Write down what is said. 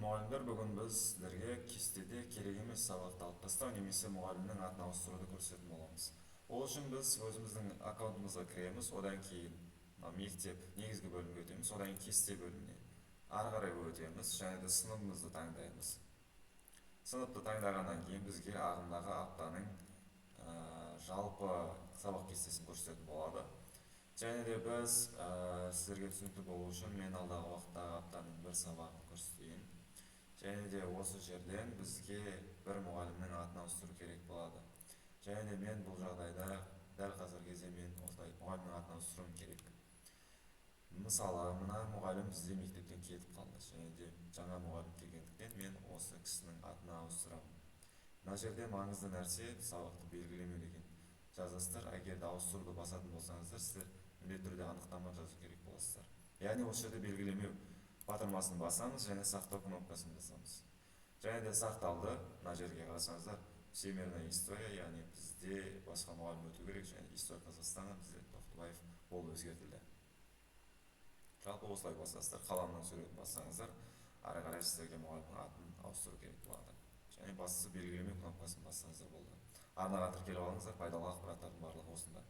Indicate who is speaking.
Speaker 1: Мұғалімдер, бүгін біз сіздерге кестеде керек емес сабақты алып тастау немесе мұғалімнің атын ауыстыруды көрсететін боламыз. Ол үшін біз өзіміздің аккаунтымызға кіреміз, одан кейін мына мектеп негізгі бөлімге өтеміз, одан кейін кесте бөліміне ары қарай өтеміз және де сыныбымызды таңдаймыз. Сыныпты таңдағаннан кейін бізге ағымдағы аптаның жалпы сабақ кестесін көрсететін болады. Және де біз сіздерге түсінікті болу үшін мен алдағы уақыттағы аптаның бір сабағын көрсетейін. Және де осы жерден бізге бір мұғалімнің атын ауыстыру керек болады. Және де мен бұл жағдайда, дәл қазіргі кезде мен осылай мұғалімнің атын ауыстыруым керек. Мысалы, мына мұғалім бізде мектептен кетіп қалды және де жаңа мұғалім келгендіктен, мен осы кісінің атын ауыстырамын. Мына жерде маңызды нәрсе — сабақты белгілемеу деген жазасыздар. Егер де ауыстыруды басатын болсаңыздар, сіздер міндетті түрде анықтама жазу керек боласыздар. Яғни осы жерде белгілемеу батырмасын басамыз және сақтау кнопкасын басамыз. Және де сақталды. Мына жерге қарасаңыздар, всемирная история, яғни бізде басқа мұғалім өту керек және история Казахстана бізде Тоқтыбаев ол өзгертілді. Жалпы осылай басасыздар, қаламның суретін бассаңыздар, ары қарай сіздерге мұғалімнің атын ауыстыру керек болады. Және бастысы, белгілеме кнопкасын бассаңыздар болды. Арнаға тіркеліп алыңыздар, пайдалы ақпараттардың барлығы осында.